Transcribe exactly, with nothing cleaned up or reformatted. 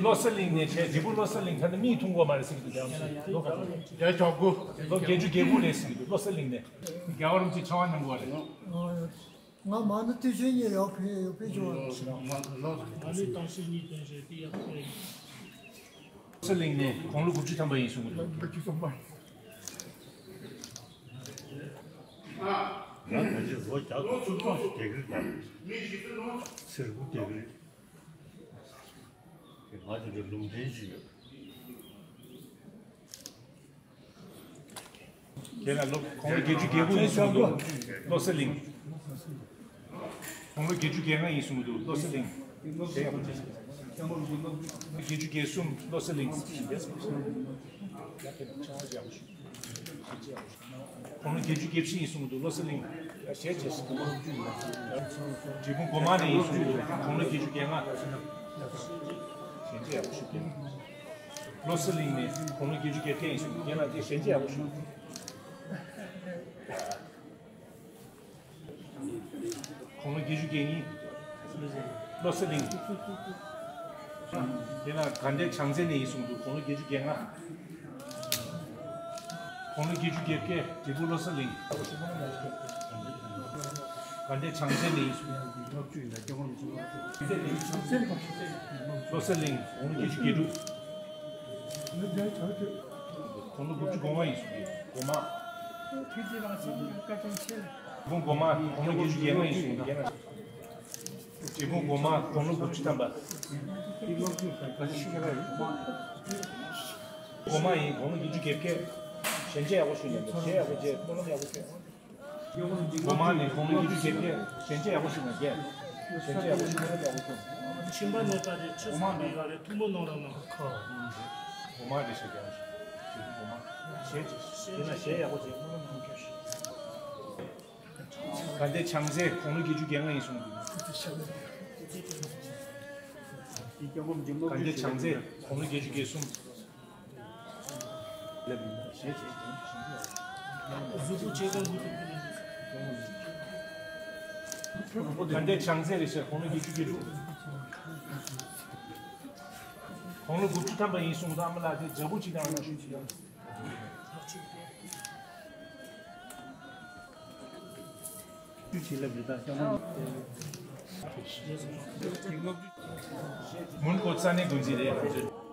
བློ་གསལ་གླིང་ནས་བྱས། འབྲས་སྤུངས་བློ་གསལ་གླིང་ཐད་ནས་མིས་མཐོང་གི་མ་རེད་ཟེར་གྱི་འདུག་ལོ་བརྒྱད་ཅུ་གྱ་དགུ། ལོ་བརྒྱད་ཅུ་གྱ་དགུ་རེད་ཟེར་གྱི་འདུག་བློ་གསལ་གླིང་ནས། རྒྱལ་བ་རིན་པོ་ཆེ་ཕྱག་དབང་གནང་དགོས་པ་རེད། ང་མ་ཎི་ཏི་ཤེས་གཉིས་ཡག་ཕེ་ཡོད་ཕེ་བྱུང་བ། ང་ལོ་དང་ཤེས་གཉིས་ལྡན་ཞེས་ཏི་ཡག་ཕེ། བློ་གསལ་གླིང་ནས་དགུང་ལོ་དགུ་བཅུ་ཐམ་པ་ཡིན་གསུང་གི་འདུག་ང་ད་ཆ་ལོ་བརྒྱ་དང་བཅུ་གྲངས་ཤིག་བསྡད་ཀྱི་རེད། ད་ཚེ་རིང་པོ་བསྡད་ཀྱི་རེད། ང་ཚོ་གི་ལུང་བསྟན་ཅིག་ཡོད། དེ་ལ་ལོ་དགུང་ལོ་བརྒྱད་ཅུ་གྱ་དགུ་ཡིན་གསུང་འདུག་བློ་གསལ་གླིང་། དགུང་ལོ་བརྒྱད་ཅུ་གྱ་ལྔ་ཡིན་གསུང་འདུག་བློ་གསལ་གླིང་། བརྒྱད་ཅུ་གྱ་གསུམ་བློ་གསལ་གླིང་། དགུང་ལོ་བརྒྱད་ཅུ་གྱ་བཞི་ཡིན་གསུང་གི་འདུག་བློ་གསལ་གླིང་། ཞེས་བྱས་སོ། འབྲས་སྤུངས་སྒོ་མང་ནས་ཡིན་གསུང་གི་འདུག་དགུང་ལོ་བརྒྱད་ཅུ་གྱ་ལྔ། ཞེས་བྱས་ཡག་པོ་ཞུ་གི། བློ་གསལ་གླིང་ནས་དགུང་ལོ་བརྒྱད་ཅུ་གྱ་བརྒྱད་ཡིན་གསུང་གི་འདུག་རྒན་ལགས་ཀྱིས་ཞེས་བྱས་ཡག་པོ་ཞུ། དགུང་ལོ་བརྒྱད་ཅུ་གྱ་གཉིས། བློ་གསལ་གླིང་། དེ་ན་དགའ་ལྡན་བྱང་རྩེ་ནས་ཡིན་གསུང་འདུག་དགུང་ལོ་བརྒྱད་ཅུ་གྱ་ལྔ། དགུང་ལོ་བརྒྱད་ཅུ་གྱ་བརྒྱད། འབྲས་སྤུངས་བློ་གསལ་གླིང་། དགའ་ལྡན་བྱང་རྩེ་ནས་ཡིན་གསུང་། བློ་གསལ་གླིང་། དགུང་ལོ་བརྒྱད་ཅུ་གྱ་དྲུག་དགུང་ལོ་དགུ་བཅུ་གོ་ལྔ་ཡིན་གསུང་གི། སྒོ་མང་། ཕུན་ཚོགས་རང་བཞིན་བཀའ་དྲིན་ཆེ། དགུང་སྒོ་མང་། དགུང་ལོ་བརྒྱད་ཅུ་གྱ་ལྔ་ཡིན་གསུང་གི། རྒན་ལགས། འབྲས་སྤུངས་སྒོ་མང་། དགུང་ལོ་དགུ་བཅུ་ཐམ་པ། སྒོ་མང་ཡིན། དགུང་ལོ་བརྒྱད་ཅུ་གྱ་བརྒྱད། ཞལ་མཇལ་ཡག་པོ་ཞུ་ན། ཞལ་ཡག་པོ་མཇལ། སྨོན་ལམ་ཡག་པོ་ཞུ། སྒོ་མང་ནས་དགུང་ལོ་བརྒྱད་ཅུ་གྱ་བརྒྱད། ཞལ་མཇལ་ཡག་པོ་ཞུ་ན་རྒན། ཞལ་མཇལ་ཡག་པོ་ཞུ། སྨོན་ལམ་ཡག་པོ་ཞུ། ཁྱིམ་པ་ནོར་ད་རེ་ཁྲི་སོང་ནས་ཡོད་རེད། ཐུགས་སྨོན་གནང་རོགས་གནང་། སྒོ་མང་རེད་ཞེས་ཀྱང་ཞུ། སྒོ་མང་། ཞལ་ཅིག་དེ་ན་ཞལ་ཡག་པོ་མཇལ། སྨོན་ལམ་ཡག་པོ་ཞུ། དགའ་ལྡན་བྱང་རྩེ། དགུང་ལོ་བརྒྱད་ཅུ་གྱ་ལྔ་ཡིན་གསུང་འདུག་དགའ་ལྡན་བྱང་རྩེ། དགུང་ལོ་བརྒྱད་ཅུ་གྱ་གསུམ། གཟུགས་པོ་ཇེ་བཟང་དུ་གཏོང་གི། དགའ་ལྡན་བྱང་རྩེ་རེད་ཤག་དགུང་ལོ་བརྒྱད་ཅུ་གྱ་དྲུག་དགུང་ལོ་དགུ་བཅུ་ཐམ་པ་ཡིན་གསུང་འདུག་ཨ་མ་ལགས། དེ་འཇའ་པོ་ཅིག་དང་ཨ་མ་ཞུ་ཅིག་ཡང་། མོན་གྷོ་ས་གནས་འགོ་འཛིན་རེད།